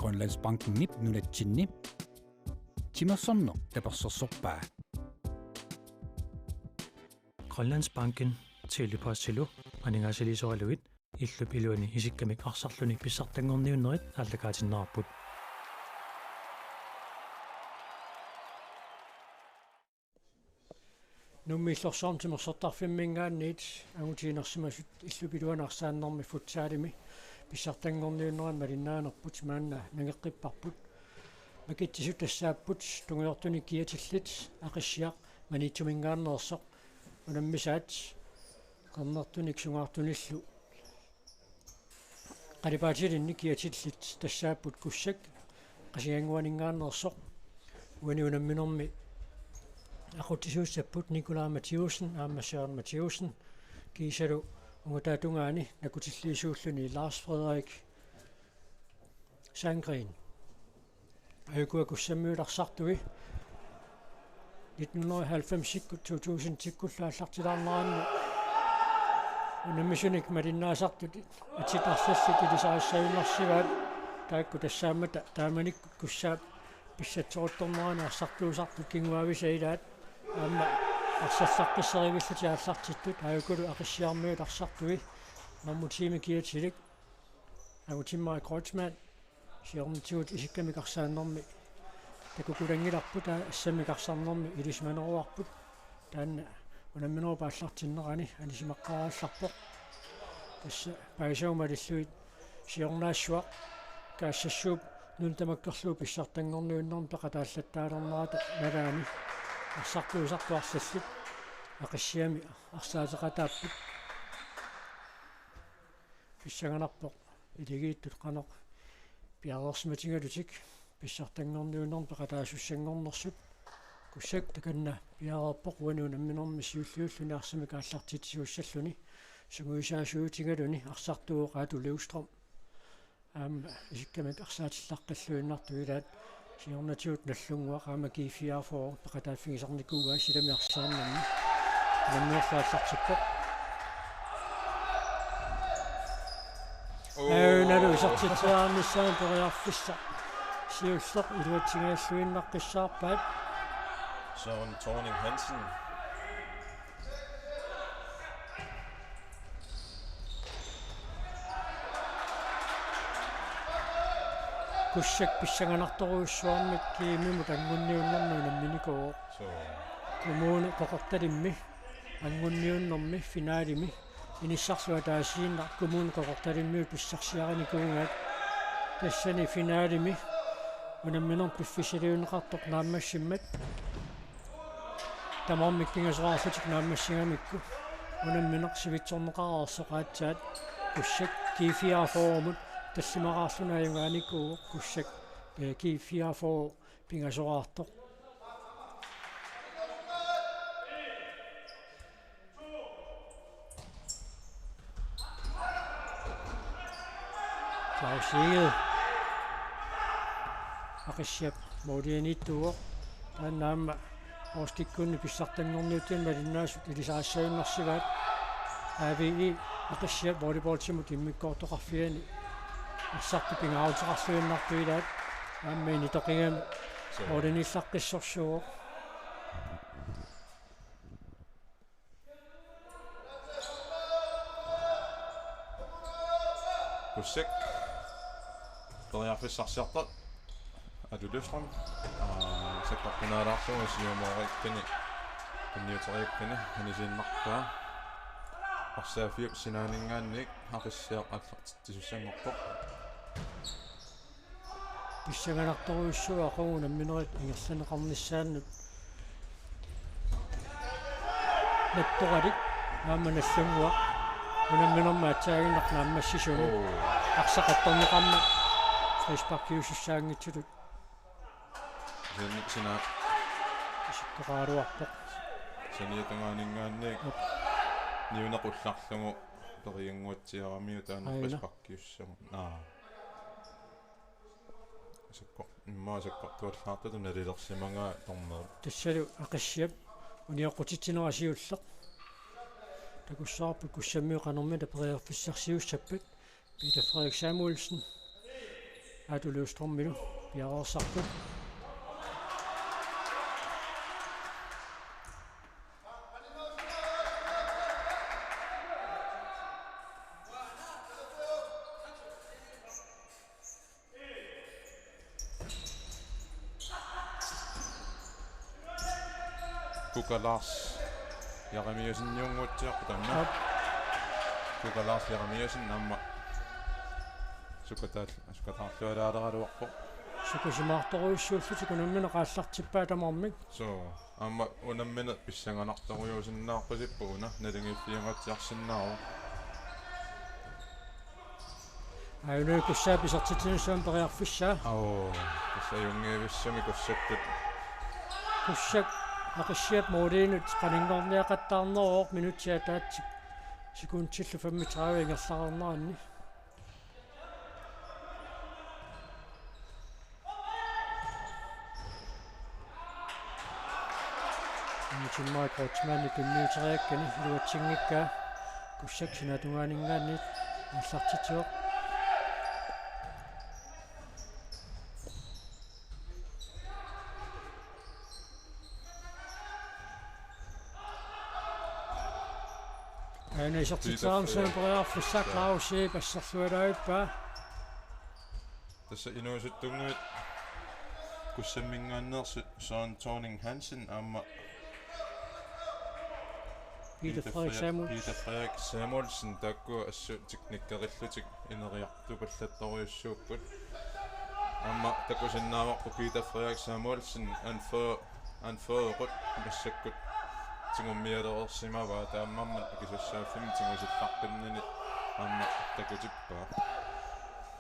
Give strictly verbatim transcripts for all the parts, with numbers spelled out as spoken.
Grønlandsbankenip nunatsinni timersorneq tapersersorpaa. Grønlandsbanken Tele-Postilu aningaasaliisoralugit illup iluani isikkamik arsarluni pissartanngorniunnerit aallakaatinneqarput. Nuummi Illorsuarmi timersortarfimminngaanniit angutiinersimasut illup iluani arsaannermi futsalimi pissartanngorniunnerani malinnaanerput maanna nangeqqipparput. Makitsisut tassaapput tungujortunik kiatillit Aqissiaq Maniitsuminngaanneersoq, unammisaat qernertunik sungaartunillu qalipaatilinnik kiatillit tassaapput Kussak Qasigiannguaninngaanneersoq, uani unamminermi aqutsisuussapput Nikolaj Mathiussen aamma Søren Mathiussen, kiisalu ungutaatungaani nakutilliisuulluni Lars Frederik Sandgreen. Ajukua Kussammiut arsartui nitten hundrede og halvfemsikkut to tusindikkullu aallartilaarneranni unammisunik malinnaasartut atit arlallit ilisarissajunnaarsivaat, taakku tassaammata taamanikkut Kussaap pissatseruttornerani arsartuusartut kinguaavisa ilaat aamma arsallaqqisserivillutik aallartittut. Ajukulu Aqissiarmiut arsartui normu ti-mi kiatilik Angutimmarik Kreutzmann siornatigut isikkamik arsaannermi takukulanngilarput, aa, assammik arsarnermi ilisimaneruarput. Taanna unamminerup aallartinnerani anisimaqqaarallarpoq. Tassa paasivut malillugit siornaassuaq Kaassassuup nunat tamakkerlugu pissartanngorniunnermi peqataallattaalernerata nalaani arsartuusartut arlallit Aqissiami arsaateqataapput. Pissanganarpoq iligiittut qanoq piareersimatigalutik pissartanngorniunnermi peqataasussanngornersut. Kussak takanna piareerpoq uani unamminermi siulliulluni arsamik aallartitsisussalluni, sungiusaasuutigaluni arsartuuvoq Aatu Løvstrøm. Aamma isikkamik arsaatillaqqilluinnartut ilaat siornatigut Nagdlunguaq aamma G fireogfyrre peqataaffigisarnikuuaa silami arsaannermi. Unamminerlu aallartippoq. Oo. Aajuna isertitsiarnissaanut periarfissaq siulleq iluatsingajalluinnaqqissaarpaat. Søren Thorning Hansen. Kussak pissanganartorujussuarmik G M-imut anngunniunnermi unamminikuuvoq. Suu. Kommune Qeqertalimmi anngunniunnermi finalimi inissarlu ataasiinnaq Kommune Qeqertalimmiut pissarsiarinikuugaat. Tassani finalimi unamminermi piffissaliunneqartoq naammassimmat tamarmik pingasoraarlutik naammassigamikku unammineq sivitsorneqareersoq aatsaat Kussak G fireogfyrre-mut tallimaqarluni ajugaanikuuvoq. Kussak, eh, G fireogfyrre pingasoraartoq. Claus Egede. Aqissiap målianiittuuvoq. Taanna aamma årskiftekkunni pissartanngorniuttunut malinnaasut ilisarissajunnaarsivaat. A V I Aqissiap volleyballtimut immikkoortoqarfiani arsartut pingaaruteqarluinnartut ilaat aamma initoqigami. Suu. Måliniillaqqissorsuuvoq. Kussak periarfissarsiortoq Aatu Løvstrøm. Aa, sakkortunaalaarlugu siumooreeqqini tunniuteriaqqini anisiinnarpaa. Arsaaffiup sinaaninngaanniit Aqissiaq aallartitsisussanngorpoq. Pissanganartorujussuuvoq aqagu unamminerit ingerlanneqarnissaannut. Nattoralik aamma Nagdlunguaq unamminermi aatsaaginnaq naammassisumik. Oo. Arsaq attorneqarmat frisparkiusussaanngitsutut. Sen-, sina- isikkoqaraluarpoq. Saniatungaaninngaanniit. Op. Niuneq ullarlugu periannguatsiaramiuk taanna. Aina. Frisparkiussagut. Aa. Sakkoq-, immaqa sakkortuallaartutut nalilersimagaa dommeri. Tassalu Aqissiap unioqqutitsinera siulleq. Takussavarput Kussammiut qanormita periarfissarsiussappat. Peter Frederik Samuelsen. Aatu Løvstrømilu piareersarput. Kuka Lars Jeremiassenniunnguatsiarpoq taanna. Aap. Kuka Lars Jeremiassen aamma sukataal-, sukataarlualaaleraluarpoq. Sukusimaartorujussuullutik unammineq aallartippaat tamarmik. Suu, aamma unammineq pissanganartorujuusinnaarpasippoq una naligiiffigiuatsiarsinnaavoq. Aajuna Kussaap isertitsinissamut periarfissaa. Oo, tassa ajunngivissumik Kussakkut. Kussak Aqissiap måliinut qaninngorniaqattaarneruvoq minutsit ataatsip sekundillu femogtredive ingerlareerneranni. Timmaa Kreutzmannip tunniuteriakkani iluatsinngikkaa Kussak sinaatungaaninngaanniit aallartitsivoq. Aajuna isertitseriarmat periarfissaa. Klaus Eep asserlualaavippaa. Tassa inuusuttunnguit Kussamminngaanneersut Søren Thorning Hansen aamma Peter Frederik Samuelsen. Peter Frederik Samuelsen taakku assut teknikkerillutik ineriartupallattorujussuupput. Aamma takusinnaavarput Peter Frederik Samuelsen anfører, anførerut massakkut tigummialereersimavaa, taamaammat akisussaaffimmi tigusillaqqinninit aamma takutippaa.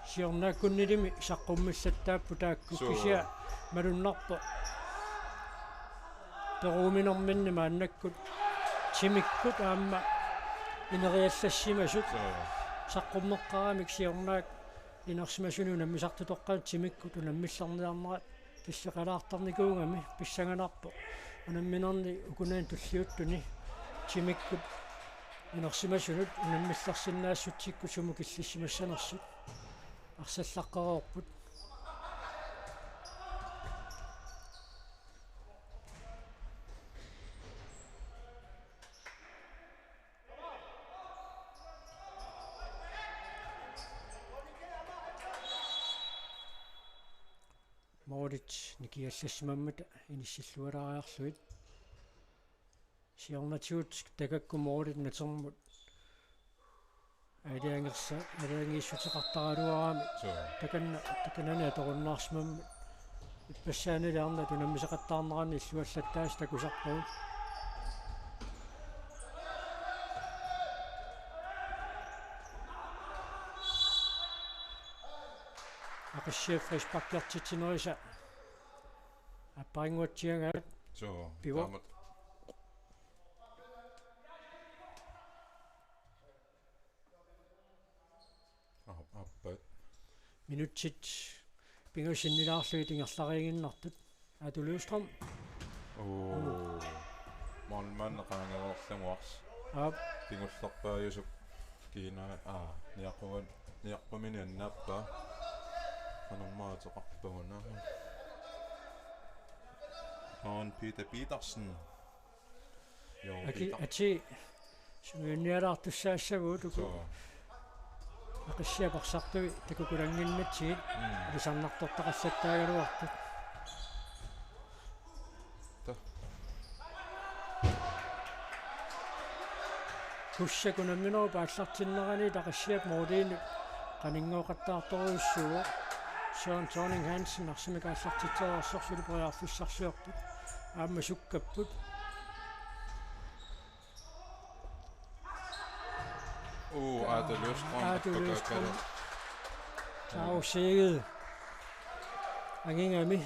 Siornaakkunnilimi saqqummillattaapput taakku. Suu. Kisianni malunnarpoq peruuminerminni maannakkut timikkut aamma ineriallassimasut. Suu. Saqqummeqqaramik siornaak inersimasunut unammisartutoqqanut timikkut unammillerniarnerat killeqalaartarnikuugami pissanganarpoq. Unamminerni ukunani tulliuttuni timikkut inersimasunut unammillersinnaassutsikkut sumut killissimassanersut arsallaqqereerput. Målit nikiallassimammata inissillualaariarlugit. Siornatigut takakku målit natermut aalajangersa-, aalajangiissuteqartaraluarami. Suu. Takanna, takanani atorunnaarsimammat. Ippassaanili arnat unammisaqattaarneranni illuallattaasut takusarpagut. Aqissiaq frisparkertitsinerisa aapparinnguatsiagaat. Suu, pivoq. Taamatut. Aap-, aappaat. Minutsit pingasut sinnilaarlugit ingerlariiginnartut. Aatu Løvstrøm. Oo. Målmand qaangereerlugu arsaq. Aap. Kingullerpaajusoq kiinaa, aa, niaqquan-, niaqqumini annaappaa. Qanormaa ateqarpaguna. Haan Peter Petersen. Joo, aki, Peter. Ati, sungiunnialaartussaassagooq uku. Suu. Aqissiaq arsartui takukulannginnatsigit. Mm. Ilisarnartortaqallattaagaluartut. Ta. Kussak unamminerup aallartinnerani Aqissiap måliinut qaninngooqattaartorujussuuvoq. Søren Thorning Hansen arsamik aallartitsereersoq suli periarfissarsiorpoq. Aamma sukkapput. Uu, Aatu Løvstrøm. Aatu Løvstrøm. Klaus Egede. Angingami.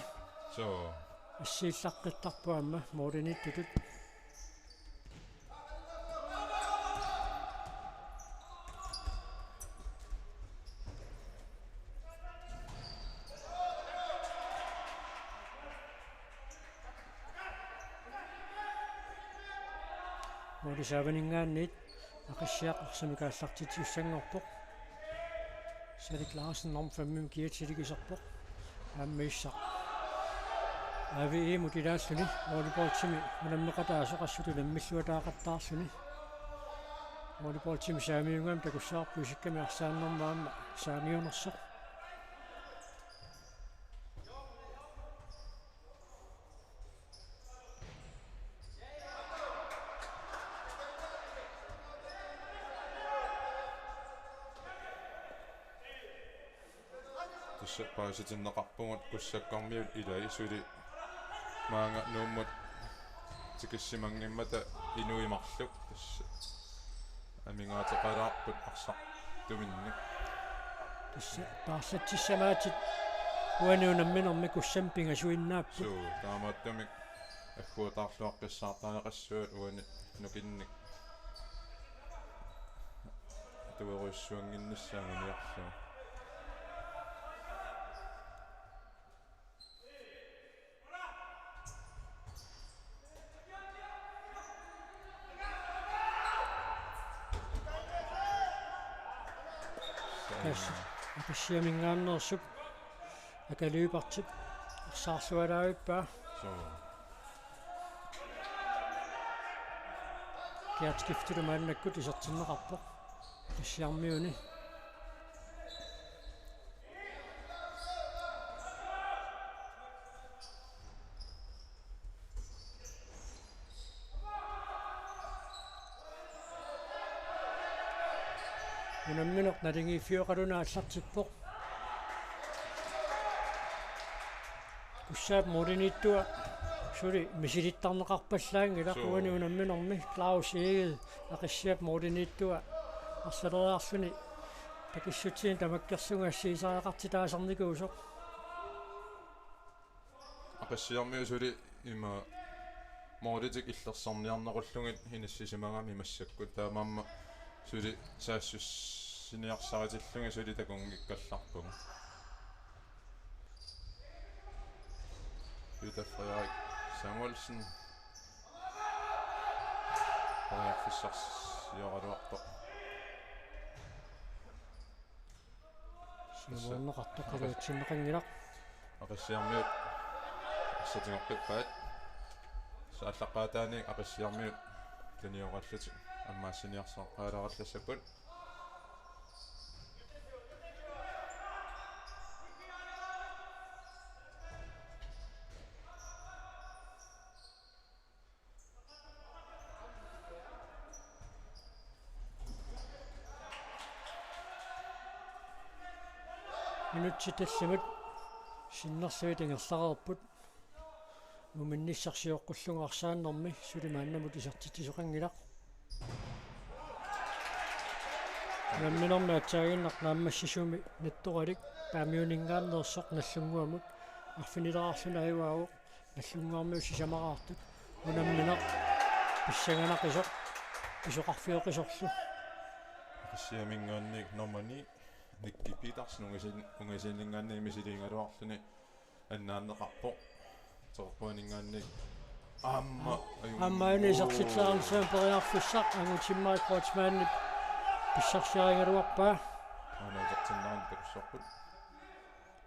Suu. Assiillaqqittarpoq aamma målimiittutut. Måli saavaninngaanniit Aqissiaq arsamik aallartitsisussanngorpoq. Erik Larsen nummer fem-imik kiatsilik iserpoq. Aamma issaq A V E-mut ilaalluni volleyballimi unammeqataasoq assut unammilluataaqattaarluni. Volleyballimi saamiunngami takussavarput isikkami arsaannermut aamma saamiunersoq. Tassa pausitinneqarpugut Kussakkormiut ilai suli maanga Nuummut tikissimanngimmata inuit marluk tassa amigaateqalaarput arsartuminnik. Tassa paarlatsissamaatsit uani unamminermi Kussammi pingasuinnaapput. Suu, taamaattumik agguataarluaqqissaartariaqassuat uani nukinnik. Atuerujussuannginnissaa anguniarlugu. Tassa Aqissiaminngaanneersup Aka Lybertip arsaarlualaavippaa. Suu. Gert Skifte maannakkut isertinneqarpoq. Aqissiarmiuni. Unammineq naligiiffioqaluni aallartippoq. Kussaap mooliniittua suli misilittarneqarpallaanngilaq. Suu. Uani unamminermi Claus Egede Aqissiap mooliniittua arsaleriarluni takissutsinik tamakkerlugu assiisariaqartitaasarnikuusoq. Aqissiarmiut suli ima moolitik illersorniarnerullugit inissisimagami massakkut, taamaammat suli saassussiniarsaritillugit suli takunngikkallarpagut. Jutta Frederik Samuelsen. Periarfissarsioraluarpoq. Siumuunneqartoq iluatsinneqanngilaq. Aqissiarmiut assatigoqqippaat. Saallaqqaataaniit Aqissiarmiut tunioqallutik ammaassiniarsaqqaalaarallassapput. Minutsit tallimat sinnerlugit ingerlareerput. Uminnissaq sioqqullugu arsaannermi suli maannamut isertitsisoqanngilaq. Unamminermi aatsaaginnaq naammassisumi Nattoralik Paamiuninngaanneersoq Nagdlunguamut arfinileqarluni ajugaavoq Nagdlunguarmiut sisamaraartut. Unammineq pissanganaqisoq pisoqarfioqisorlu. Aqissiaminngaanniit nummer ni, Nikki Petersen ungasin-, ungasiinninngaanniit misiliigaluarluni annaanneqarpoq. Teqeqquaninngaanniit aamma, aamma ajunngilaq. Aamma isertitseriarnissamut periarfissaq Angutimmarik Kreutzmannip pissarsiarigaluarpaa. Aana isertinnerani takussavarput.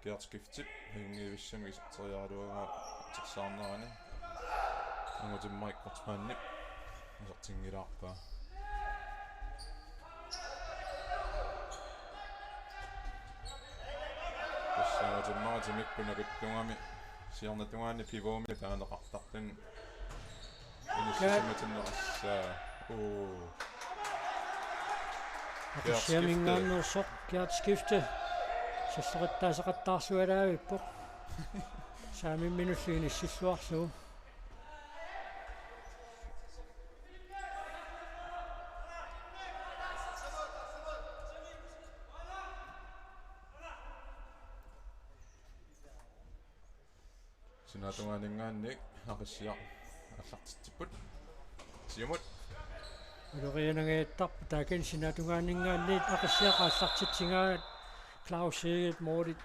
Gert Skiftep ajunngivissamik iserteriaraluaraa isersaarnerani. Angutimmarik Kreutzmannip isertinngilaarpaa. Tassa Angutimmarik timikkut nakuttugami siornatungaani pivoqarami taaneqartartuni. Inissisimatinneqassaa. Uu. Aqissiaminngaanneersoq Gert Skifte salloqittaasaqattaarlualaavippoq. Saamiminullu inissilluarlugu. Sinaatungaaninngaanniit Aqissiaq aallartitsipput. Siumut. Ulorianangaattarput taakani sinaatungaaninngaanniit Aqissiaq aallartitsigaat Claus Egedep moolit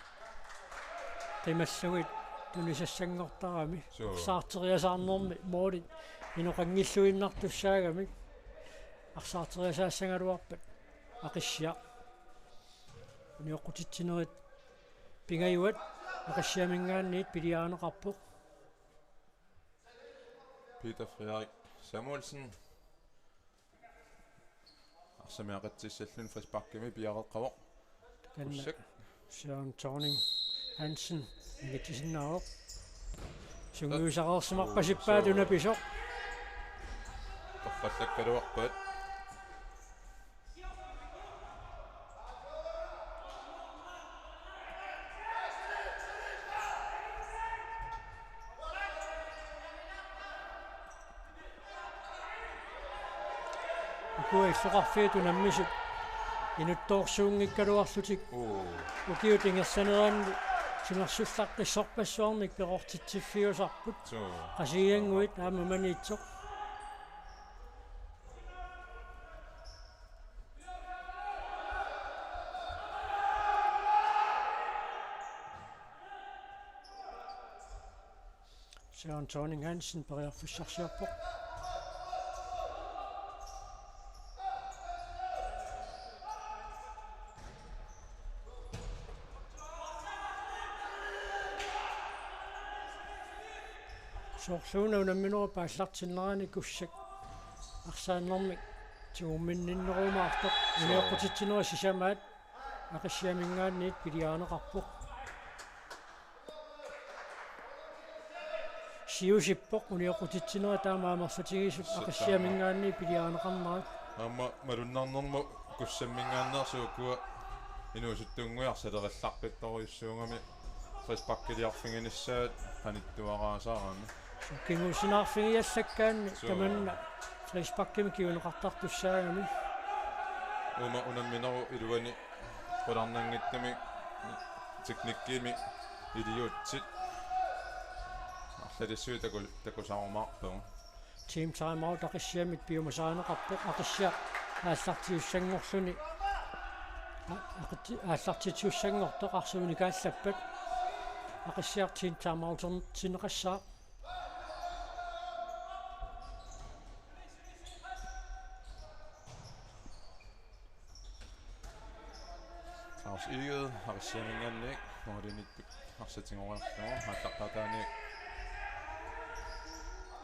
qimallugit tunisassanngortarami. Suu. Arsaarteriasaarnermi moolit inoqanngilluinnartussaagamik arsaarteriasaassagaluarpat Aqissiaq. Unioqqutitsinerit pingajuat Aqissiaminngaanniit piliarineqarpoq. Peter Frederik Samuelsen. Arsamik aqitsissalluni frisparkimik piareeqqavoq. Takanna Kussak. Søren Thorning Hansen, ingerlatsisinnaavoq. Sungiusareersimarpasippaat. Suu. Unapisoq. Torrallakkaluarpaat. Ukua illoqarfiit unammisut inuttoorsuunngikkaluarlutik. Uu. Ukiut ingerlaneranni timersullaqqissorpassuarnik perortitsiffiusarput. Suu. Qasigiannguit aamma Maniitsoq. Søren Thorning Hansen periarfissarsiorpoq. Soorluuna unamminerup aallartinnerani Kussak arsaannermik tigumminninnerumaartoq. Suu. Unioqqutitsinerit sisamaat Aqissiaminngaanniit piliarineqarpoq. Siusippoq unioqqutitsinerit taama amerlatigisut. Suu. Aqissiaminngaanniit piliarineqarnerat. Aamma malunnarnermut Kussamminngaanneersut ukua inuusuttunnguit arsalerillaqqittorujussuugami frisparkiliarfiginissaat qanittuaraasaarami. Kinguussinaarfigiallakkaanni. Suu. Tamanna frisparkimik kinguneqartartussaagami. Uuma unamminerup iluani qularnanngitsumik teknikkimi iliuutsit arlalissuit taku-, takusarumaarpagut. Team timeout Aqissiamiit piumasarineqarpoq, Aqissiaq aallartiussanngorluni. A-, aqitsi-, aallartitsiussanngortoq arsamik unikaallappata. Aqissiaq team timeout-erneqassaaq. Claus Egede, Aqissiaminngaanniit, målimiittut arsaq tigoriarlugu, aallaqqaataaniit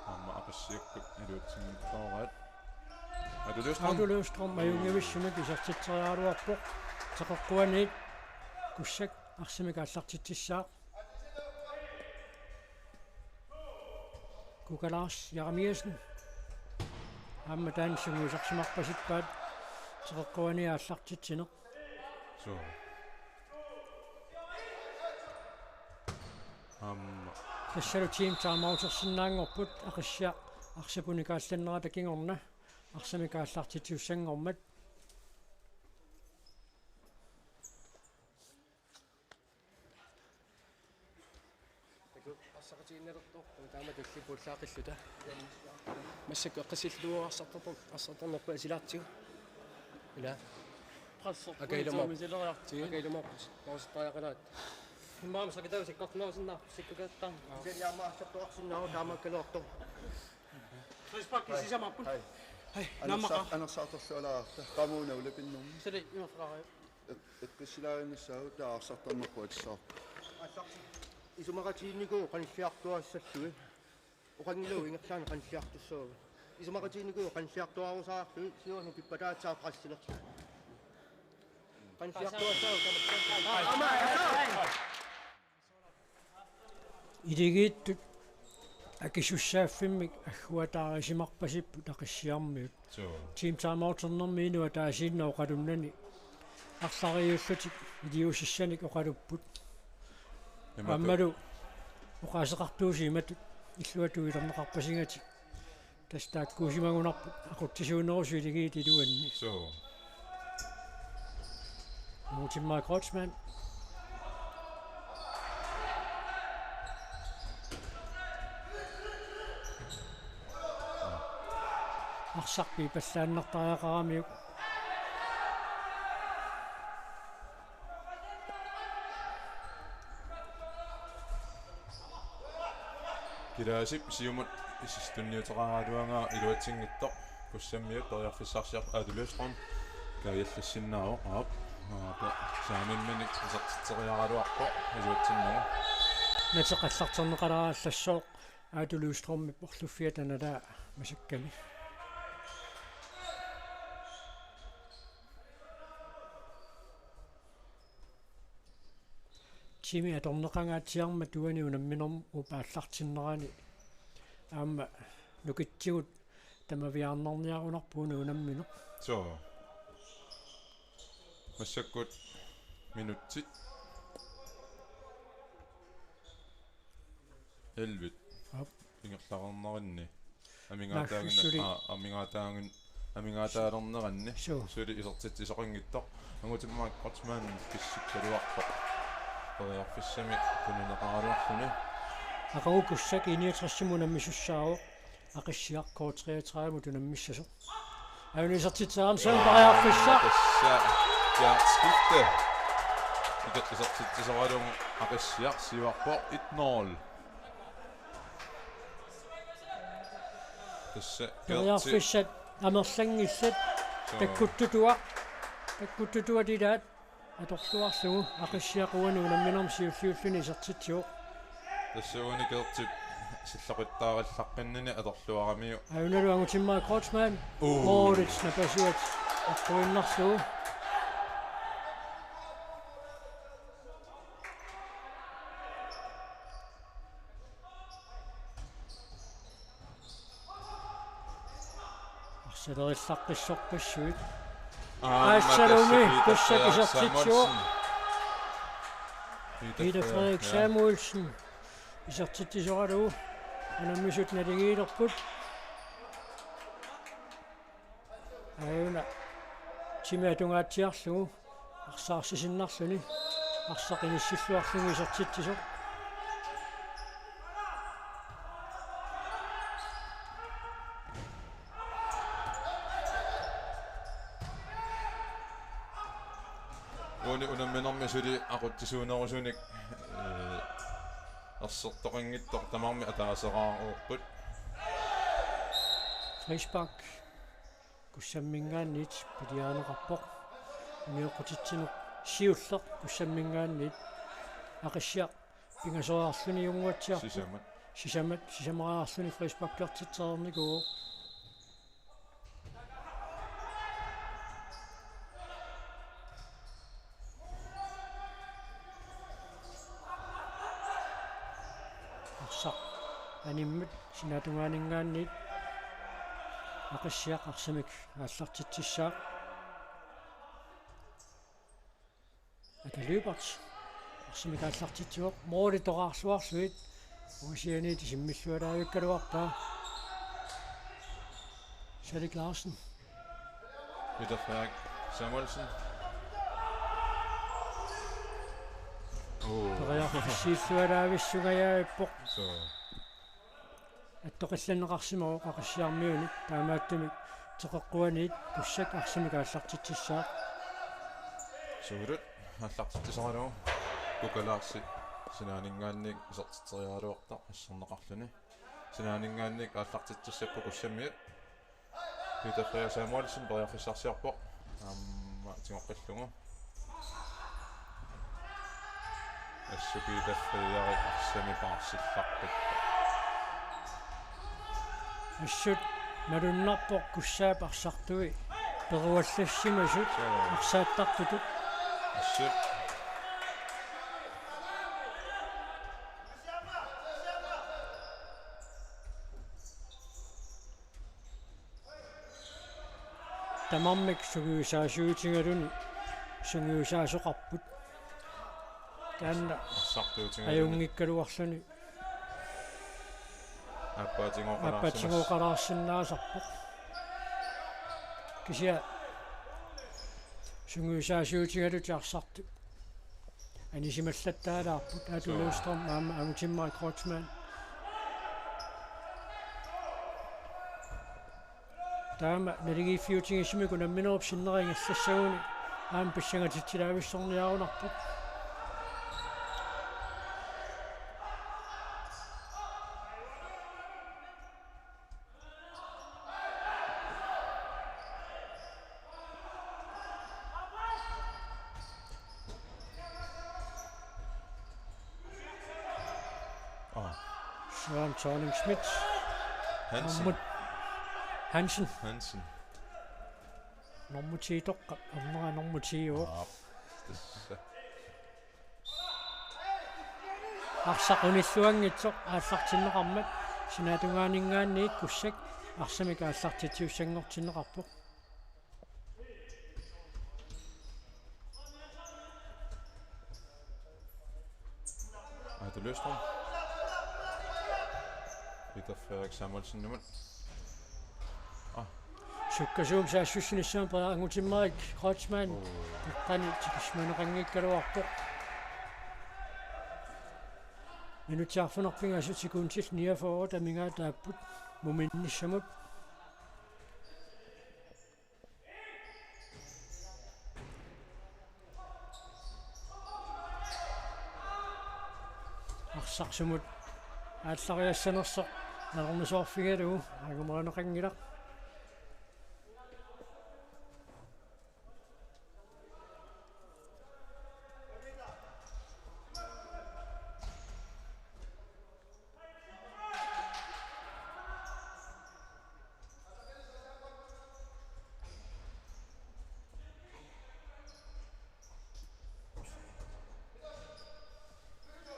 aamma Aqissiakkut iluatsinngitsoorpaat. Atu Løvstrøm. Atu Løvstrøm ajunngivissumik isertitseriaraluarpoq. Teqeqquaniit Kussak arsamik aallartitsissaaq. Kuka Lars Jeremiassen. Aamma taanna sungiusarsimarpasippaat Teqeqquaniit aallartitsineq. Suu. Aamma. Tassalu team timeout-ersinnaanngorput, Aqissiaq arsap unikaallannerata kingorna arsamik aallartitsiussanngormat. Arsaqatigiinnalertoq, taama tallipuullaaqilluta. Massakkut eqqissillugu arsartartoq, arsartarnerput asilaatsigu. Ila. Akalimo. Akalimo. Norsitariaqalaat. Immaqa sakitau sikkortunarusinnaa, sikkukaattaa. Seniama arsartuarsinnaa taamaakkaluartoq. Frispark sisamaarput. Hai. Hai, nammaqa. Anersaartorsualaarta. Qamuuna ulapinnermi. Sali, imerfraari. Eqqissilaarinnissaagut taava arsartarnerput atissavarput. Isumaqatigiinnikuuvoq qanilliartuaassallugit. Oqanngilaq ingerlaannaq qanilliartussaagut. Isumaqatigiinnikuuvoq qanilliartuaarusaarlugit, siorna pippataatsaaq pressilerlugu. Qanilliartuaassaagut. Aamma. Iligiittut akisussaaffimmik agguataarisimarpasipput Aqissiarmiut. Suu. Team timeout-ernermi inuk ataasiinnaq oqalunnani arlariullutik iliuusissanik oqalupput. Imatut. Aammalu oqaaseqartuusi imatut illuatungiliorneqarpasigatik. Tassa taakkuusimagunarput aqutsisuunerusut iligiit iluanni. Suu. Mutimmaa Kreutzmann. Arsaq piipallaannartariaqaramiuk. Kilaasip siumut issittuniuteqaraluaraa iluatsinngitsoq. Kussammiut periarfissarsiorput Aatu Løvstrøm kaajallassinnaavoq, aap. Aap, saamimminik isertitseriaraluarpoq iluatsinnagu. Nateqallarterneqalaallassooq Aatu Løvstrømip orluffiata nalaa masakkani. Timi atorneqangaatsiarmat uani unamminermi aallartinnerani aamma nukitsigut tamaviaarnarniarunarpoq una unammineq. Soo. Massakkut minutsit elleve. Aap. Ingerlareerneranni. Amigaataaginna-, Naaggussuli. Aa, amigaataagin-, amigaataalerneranni. Suu. Suli isertitsisoqanngitsoq. Angutimmarik Kreutzmann kissikkaluarpoq. Periarfissamik tunineqaraluarluni. Aqagu Kussak I niogtres-imut unammisussaavoq. Aqissiaq K treogtredive-mut unammissasoq. Auna isertitseqarani Søren Periarfissaq. Tassa Gertz skifte. Ikat isertitsisoralugu Aqissiaq siuarpoq et nul. Tassa Gertz. Periarfissat amerlanngillat. Soo. Takkuttutuaq. Takkuttutuat ilaat. Atorluarlugu Aqissiaq uani unamminermi siulliulluni isertitsivoq. Tassa uani Gertzip silloqittaarillaqqinninni atorluaramiuk. Aunalu Angutimmarik Kreutzmann. Uu. Målits napasuat eqquinnarlugu. Arsalerillaqqissorpassuit. Aamma aassalumi tassa Peter Frederik Kussak isertitsivoq. Samuelsen. Peter Peter Frederik, ja. Samuelsen. Isertitsisoralugu unammisut naligiilerput. Aajuna timi atungaatsiarlugu arsaq arsisinnarluni arsaq inissilluarlugu isertitsisoq. Uani unamminermi suli aqutsisuunerusunik, ee, ersertoqanngitsoq tamarmik ataaseraarput. Frispark. Kussamminngaanniit piliarineqarpoq. Unioqqutitsineq siulleq Kussamminngaanniit. Aqissiaq pingasoriarluni junnguatsiarpoq. Sisamat. Sisamat, sisamariarluni frisparkertitsereernikuuvoq. Arsaq animmat sinaatungaaninngaanniit Aqissiaq arsamik aallartitsissaaq. Aka Lyberth arsamik aallartitsivoq, måli toqqarluarlugit. Uasianiit isimmilluaraavikkaluarpaa. Salik Larsen. Peter Frederik Samuelsen. Uu. Periarfissilluaraavissungajaappoq. Soo. Attoqqillanneqarsimavoq Aqissiarmiunik, taamaattumik teqeqquaniit Kussak arsamik aallartitsissaaq. Suulut aallartitsisoralugu Kuka Larsi sinaaninngaanniit isertitseriaraluartoq asserneqarluni. Sinaaninngaanniit aallartitsissapput Kussammiut. Peter Frederik Samuelsen periarfissarsiorpoq. Aamma tigoqqillugu. Assut Peter Frederik arsami paarsillarput. Assut malunnarpoq Kussaap arsartui peruallassimasut. Soo. Arsaattartutut. Assut. Tamarmik sungiusaasuutigaluni sungiusaasoqarput. Taanna arsartuutigaluni ajunngikkaluarluni aappaatigooqalaarsimas-, aappaatigooqalaarsinnaasarpoq. Kisianni sungiusaasuutigalutik arsartut anisimallattaalaarput, Aatu Løvstrøm aamma Angutimmarik Kreutzmann. Taama naligiiffiutigisumik unamminerup sinnera ingerlassaguni aamma pissangatitsilaavissorniarunarpoq. Jørgen Thorning Schmidt. Hansen. Nummer Hansen. Hansen. Nummer ti toqqap. Nummer nummer ti år. Aap. Tassa. Arsaq unilluanngitsoq aallartinneqarmat. Sinaatungaaninngaanniit Kussak arsamik aallartitsiussanngortinneqarpoq. Aato Løvstrøm. Peter Frederik Samuelsenimut. Sukkasuumik saassussinissamut Peter Angutimmarik Kreutzmann. Qani tikismaneqanngikkaluarpoq. Minutsit arfineq-pingasut sekundit niogfyrre amigaataapput muminnissamut. Arsaq sumut aallariassanersoq nalornusoorfigalugu angumerineqanngilaq.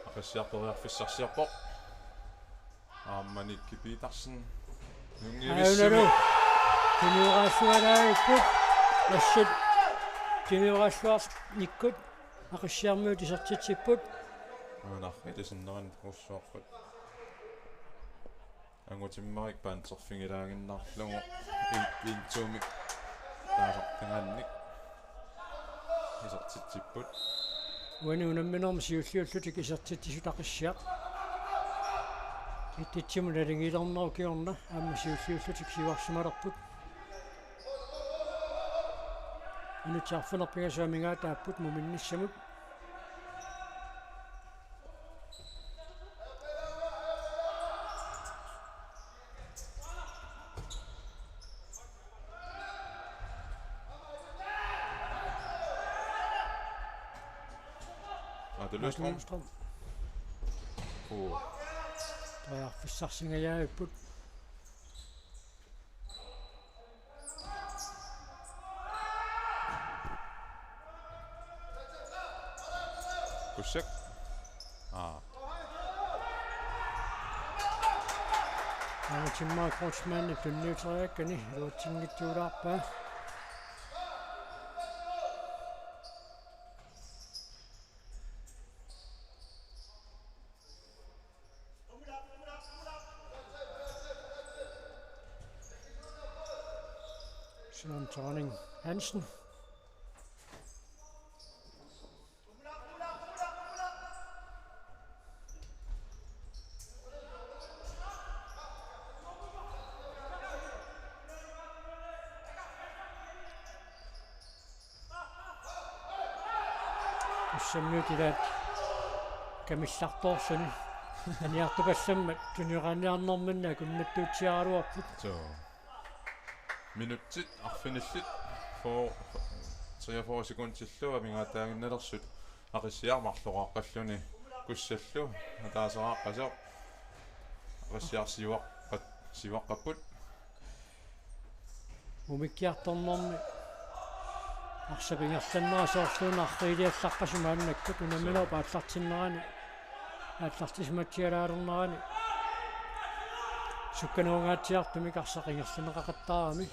Aqissiaq periarfissarsiorpoq. Aamma Nicky Petersen. Ajunalu. Tunioraalluarnikkut. Assut. Tunioraalluarnikkut. Aqissiarmiut isertitsipput. Uunarri tasinnerin takussuarput. Angutimmarik panserfigilaaginnarlugu. Intuumik taasartagaannik isertitsipput. Uani unamminermi siulliullutik isertitsisut Aqissiaq. Ittitsimut alingilernerukiorna aamma siulliullutik siuarsimalerput. Minutsit arfineq-pingasut amigaataapput muminnissamut. Aato Løvstrøm. Løvstrøm. Oh. Periarfissarsingajavipput. Kussak. Aa. Angutimmarik Kreutzmannip tunniuteriakkani iluatsinngitsuulaarpaa. Søren Thorning Hansen. Kussammiut ilaat kamillartoorluni aniartupallammat tunioraanniarnerminni akunnattuutsiaraluarput. Suu. Minutsit arfinillit fyrre, treogfyrre sekundillu amigaataaginnalersut. Aqissiaq marloqaqqalluni Kussallu ataaseraqqasoq. Aqissiaq siuaqqat-, siuaqqapput. Mumikkiartornermi arsap ingerlannera soorluuna arriiliallaqqasut maannakkut unamminerup aallartinnerani aallartisimatsialaalernerani sukkanerungaatsiartumik arsaq ingerlanneqaqattaarami.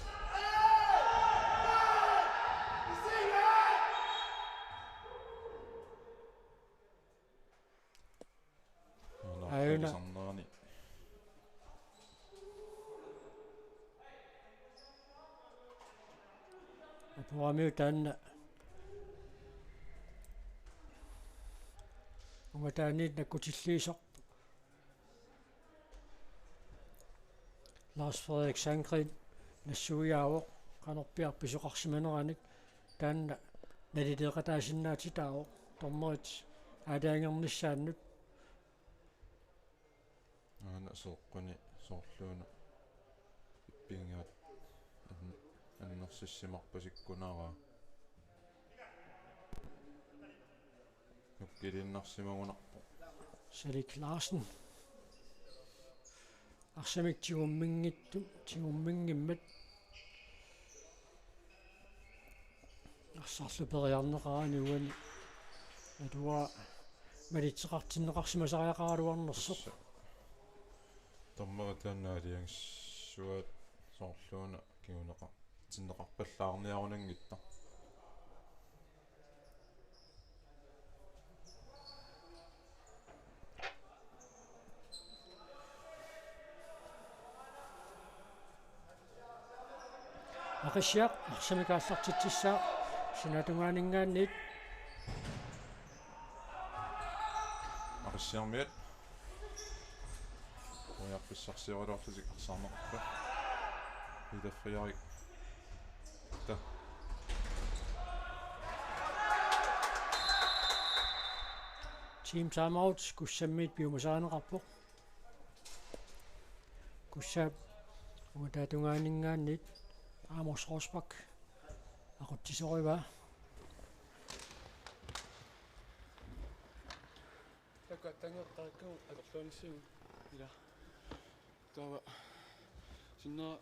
Aajuna. Apuamiu taanna ungataaniit nakkutilliisoq. Lars Frederik Sandgreen nassuiaavoq qanorpiaq pisoqarsimaneranik, taanna nalileeqataasinnaatitaavoq dommerit aalajangernissaannut. Aana soqquni soorluuna ippinngivat an-, annersissimarpasikkunaraa. Nukkiliinnarsimagunarpoq. Salik Larsen. Arsamik tigumminngittu-, tigumminngimmat. Arsarlu periarneqarani uani atua malitseqartinneqarsimasariaqaraluarnersoq. Dommerit taanna aalajangissuat soorluuna kinguneqartinneqarpallaarniarunanngitsoq. Aqissiaq arsamik aallartitsissaaq sinaatungaaninngaanniit. Aqissiarmiat. Periarfissarsiorlutik arsarneqarput. Peter Frederik. Ta. Team timeout, Kussammiit piumasarineqarpoq. Kussaap ungataatungaaninngaanniit Amos Rosbach aqutsisorivaa. Takuattaanngortarikkagut atorluarnissagut ila. Taava sinnera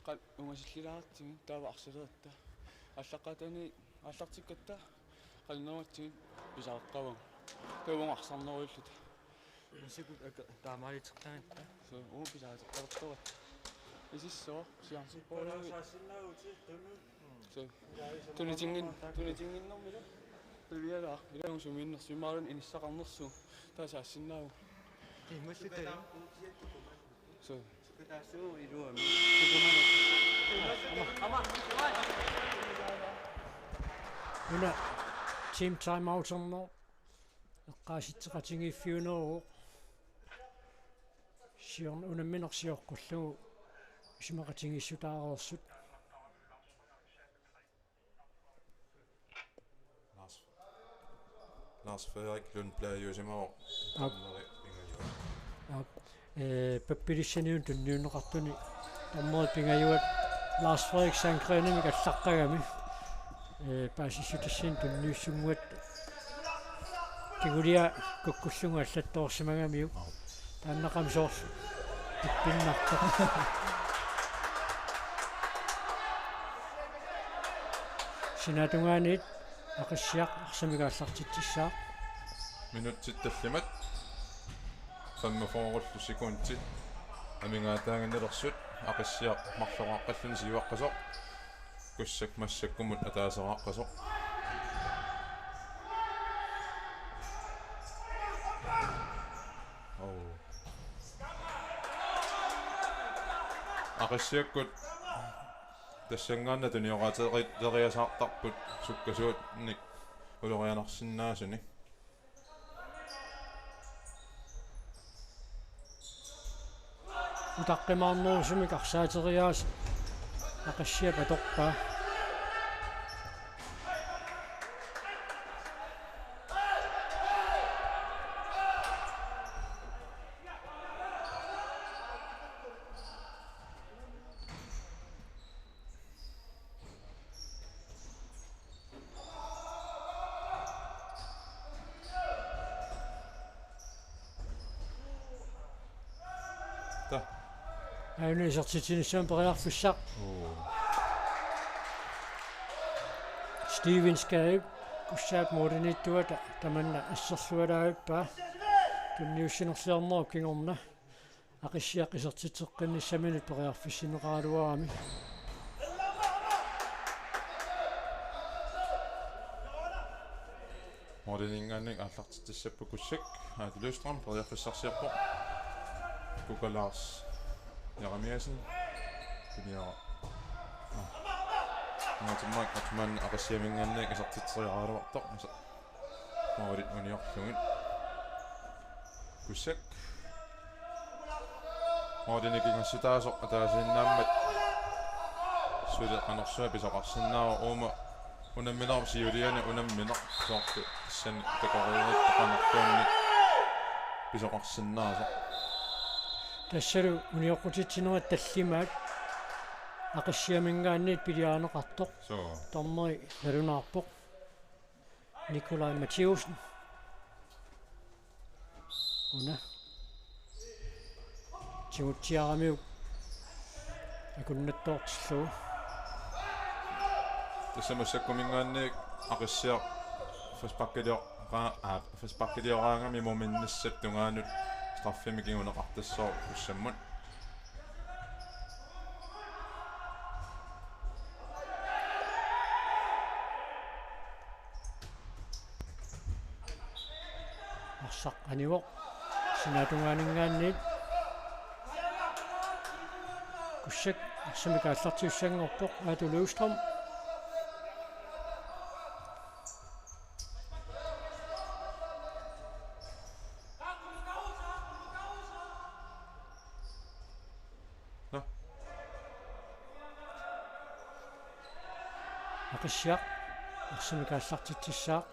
qal-, ungasillilaartigut taava arsaleritta. Aallaqqaataani aallartikkatta qalinnerugatsigit pisareqqavagut. Taava uunga arsarneruilluta. Massakkut aka-, taamaaliuteqqigatta. Suu, uunga pisareqqalertoratta. Isissooq, siarsippoorlugu. Suu. Tunitinngin-, tunitinngitsoormilu. Qivialaaq, ilaa sumiinnersuimaarluni inissaqarnersugut. Taava saassinnaavoq. Tiimmalluta. Suu. Suu, iluamik. Una team timeouterneq eqqaasitseqatigiiffiuneruvoq. Siorna unammineq sioqqullugu isumaqatigiissutaareersut. Lars, Lars Frederik Lundbladiusimavoq. Aap. Dommeri pingajuat. Aap. Ee, pappilissaniunut tunniunneqartuni dommerit pingajuat Lars Frederik Sandgrenemik allaqqagami. Ee, paasissutassinnut tunniussunnguatsiarluni kikkulia kukkullugu allattoorsimagamiuk. Aap. Taannaqami soorlu ippinnartoq. Sinaatungaaniit Aqissiaq arsamik aallartitsissaaq. Minutsit tallimat femogfyrre sekundit amigaataaginnilersut. Aqissiaq marloqaqqalluni siuaqqasoq. Kussak massakkumut ataaseraqqasoq. Oo. Aqissiakkut tassanngaannaq tunioqaateri-, teriasaartarput sukkasuunik ulorianarsinnaasunik. Utaqqimaarnerusumik arsaateriaaseq Aqissiap atorpaa. Ta. Aajuna isertitsinissamut periarfissaq. Oo. Steven Skade, Kussaap målimiittuata tamanna asserlualaavippaa. Tunniussinerliornerup kingorna. Aqissiaq isertitseqqinnissaminut periarfissinneqaraluarami. Måliminngaanniit aallartitsissapput Kussak, Aatu Løvstrøm periarfissarsiorpoq. Kuka Lars Jeremiassen. Piniara. Martin Mike Hartmann Aqissiaminngaanniit isertitseriaraluartoq. Målit uniorlugit. Kussak. Målinik ingassutaasoq ataasiinnaammat. Suli qanorsuaq pisoqarsinnaava uuma unamminerup siuliani unammineq soorlu tassani takoreerittoq qanorluunniit pisoqarsinnaasoq. Tassalu unioqqutitsinerit tallimaat Aqissiaminngaanniit piliarineqartoq. Suu. Dommeri nalunaarpoq. Nikolaj Mathiussen. Una. T Tigutsiaramiuk akunnattoortillugu. Tassa massakkuminngaanniit Aqissiaq frisparkilioraa-, aa, frisparkilioraangami muminnissap tungaanut straffimik kinguneqartassooq Kussammut. Arsaq anivoq. Sinaatungaaninngaanniit. Kussak arsamik aallartiussanngorpoq, Aatu Løvstrøm. Nå. Aqissiaq arsamik aallartitsissaaq.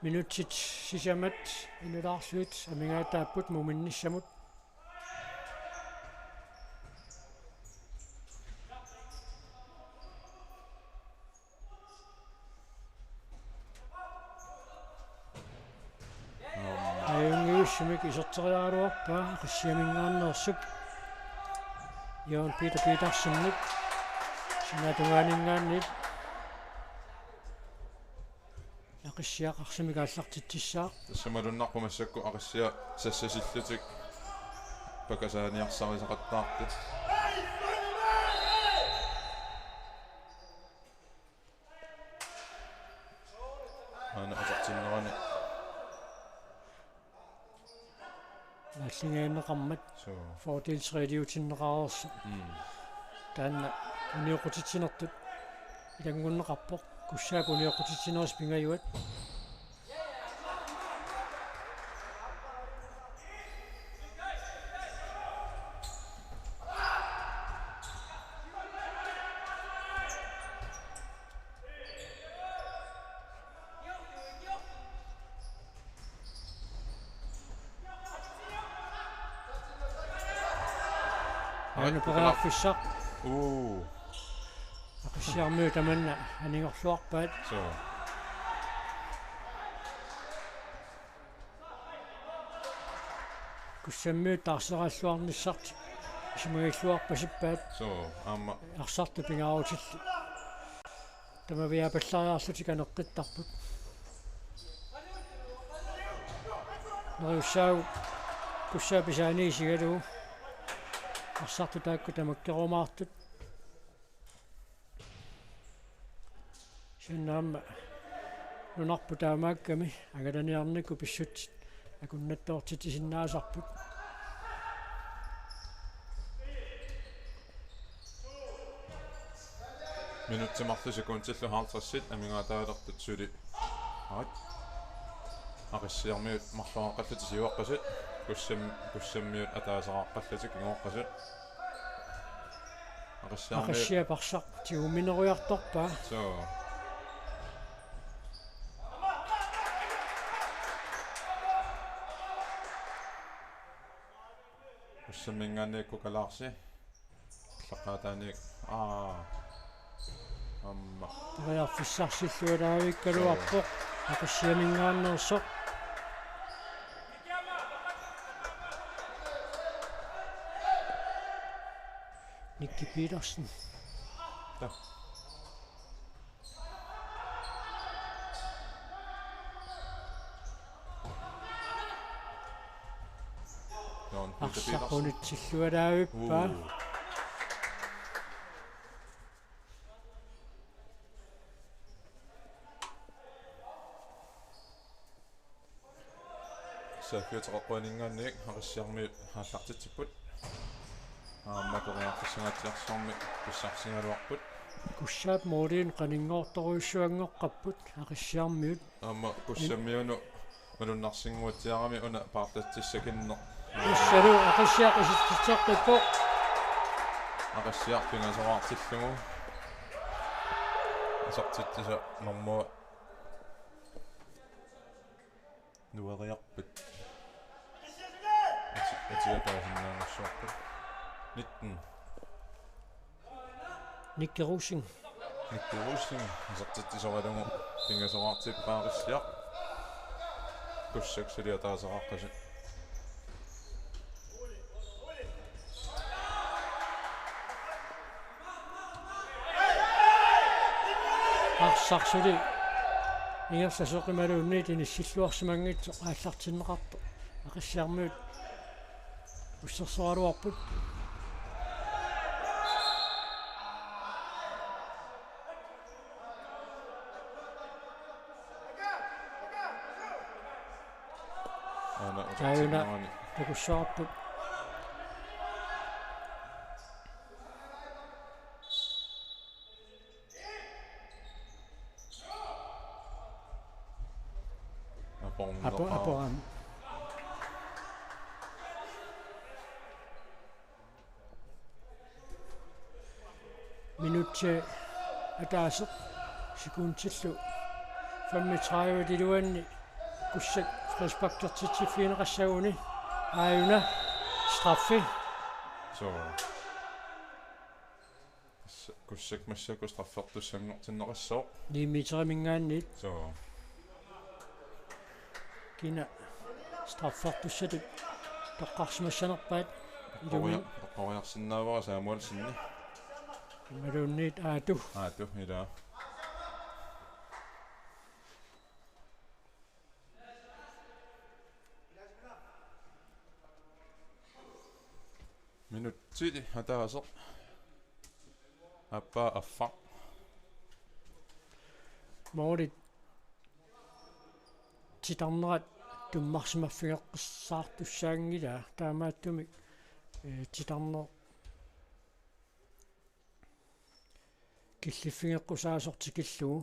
Minutsit sisamat inulaarlugit amigaataapput muminnissamut. Ajunngiusumik iserteriaraluarpaa Aqissiaminngaanneersup Jørgen Peter Petersenip sinaatungaaninngaanniit. Aqissiaq arsamik aallartitsissaaq. Tassa malunnarpoq massakkut Aqissiaq sassasillutik pakasaaniarsarisaqattaartut. Aana atortinnerani. Naalligineqarmat. Suu. Fordelsrealiutinneqareersoq. Mm. Taanna unioqqutitsinertut ilanngunneqarpoq. Kussaap unioqqutitsinerisa pingajuat. Aana periarfissaq. Uu. Aqissiarmiut tamanna anigorluarpaat. Suu. Kussammiut taarseraalluarnissartik isumagilluarpasippaat. Suu, aamma. Arsartut pingaarutillit tamaviaapallariarlutik aneqqittarput. Neriussaagut Kussaap pisaani isigalugu arsartut taakku tamakkerumaartut. Kisianni aamma nunarput taamaakkami angalaniarnikkut pissutsit akunnattoortitsisinnaasarput. Minutsit marluk sekundillu halvtredsit amigaataalertut suli. Aat. Aqissiarmiut marloriaqqallutik siuaqqasut. Kussam-, Kussammiut ataaseqaqqallutik kinguaqqasut. Aqissiarmiut. Aqissiap arsaq tigumineriartorpaa. Suu. Kussamminngaanniit Kalaarsi. Aallaqqaataaniit. Aa. Aamma. Periarfissarsilluaraavikkaluarpoq. Aqissiaminngaanneersoq. Nicky Petersen. Ta. Jørgen Peter Petersen. Arsaq unitsilluaraavippaa. Uu. Saaffiuteqaqquaninngaanniit Aqissiarmiut aallartitsipput. Aamma periarfissanngaatsiarsuarmik pissarsigaluarput. Kussaap mooliin qaninngortorujussuanngoqqapput Aqissiarmiut. Aamma Kussammiunut malunnarsinnguatsiarami una paartatsissakinneq. Kussalu Aqissiaq isertitseqqippoq. Aqissiaq pingasoraartillugu. Isertitsisa normua nueriarput. Ati-, atiga taasinnaanngussuarput. Nitten. Nicky Rosing. Nicky Rosing isertitsisoralugu pingasoraartippaa Aqissiaq. Kussak suli ataaseqaqqasut. Arsaq suli ingerlasoq imaluunniit inissilluarsimanngitsoq aallartinneqartoq. Aqissiarmiut ussersoraluarput. Aana taanna takussavarput. Apo-, aporaami. Minutsi ataaseq, sekundillu femogtredive iluanni Kussak frisparkertitsiffigineqassaguni. Aajuna straffi. Suu. Kussak massakkut straffertussanngortinneqassaaq. Ni meteriminngaanniit. Suu. Kina straffertussatut toqqarsimassanerpaat. Toqqoria-, toqqoriarsinnaavara Samuelsenip. Imaluunniit Aatu. Aatu, ilaa. Minutsit ataaseq. Aappaa affaq. Målit titarnerat tummarsimaffigeqqissaartussaanngilaa, taamaattumik, eh, titarneq killiffigeqqusaasoq tikillugu.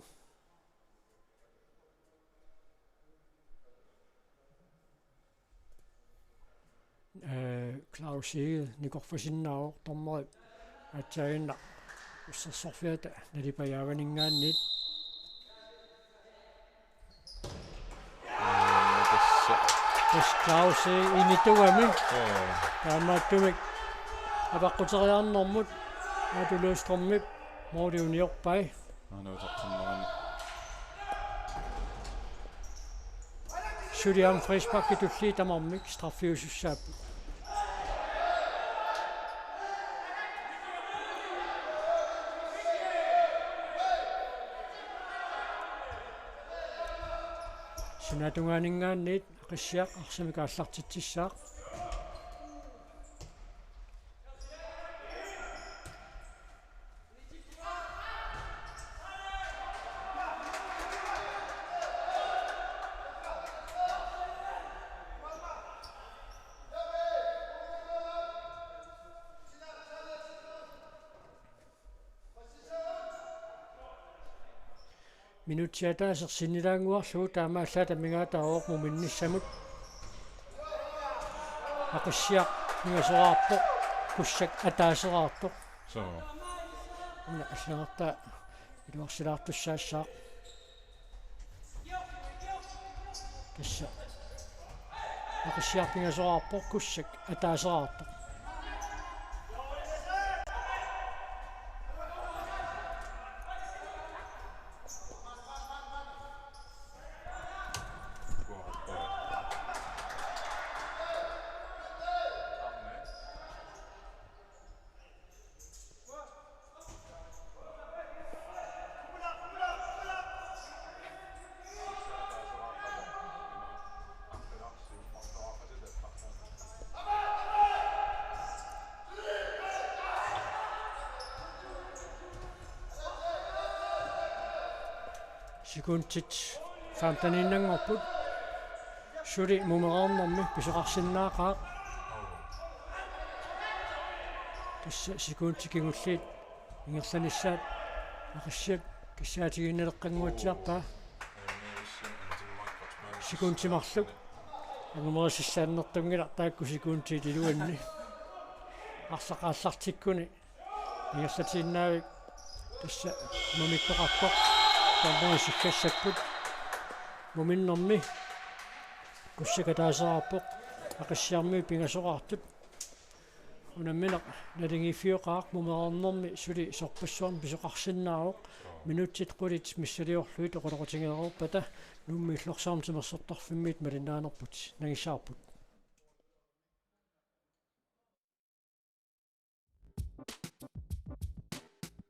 Eh, Claus Egede nikorfasinnaavoq, dommeri aatsaaginnaq ussersorfiata nalipajaavaninngaanniit. Aamma tassa. Tassa Claus Egede initugami. Joo. Taamaattumik avaqquteriarnermut Aatu Løvstrømip måli uniorpai. Aana utertinnerani. Suli aamma frisparkit tulliit tamarmik straffiusussaapput. Sinaatungaaninngaanniit Aqissiaq arsamik aallartitsissaaq. Minutsit ataaseq sinnilaannguarlugu taamaallaat amigaataavoq muminnissamut. Aqissiaq pingasoraarpoq, Kussak ataaseraartoq. Suu. Una allagartaa iluarsilaartussaassaaq. Tassa Aqissiaq pingasoraarpoq, Kussak ataaseraartoq. Sekundit femteniinnanngorput. Suli mumereernermi pisoqarsinnaaqaaq. Tassa sekundit kingulliit ingerlanissaat Aqissiaq kissaatigiinnaleqqannguatsiarpaa. Sekundit marluk angumerisassaannertunngilaq taakku sekundit iluanni. Arsaq aallartikkuni ingerlatiinnaavik tassa mamikkoqarpoq. Taanna siggassapput. Muminnermi Kussak ataaseraarpoq, Aqissiarmiut pingasoraartut. Unammineq naligiiffioqaaq, mumereernermi suli sorpassuarnik pisoqarsinnaavoq. Minutsit qulit missiliorlugit oqaloqatigeereerpata Nuummi Illorsarami Timersortarfimmiit malinnaanerput. Nangissaarput.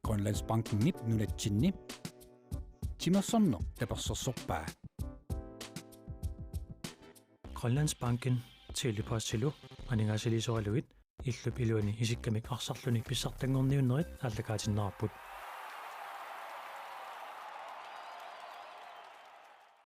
Grønlandsbankenip nunatsinni Timersorneq tapersersorpaa. Grønlandsbanken, Tele-Postilu aningaasaliisoralugit illup iluani isikkamik arsarluni pissartanngorniunnerit aallakaatinneqarput.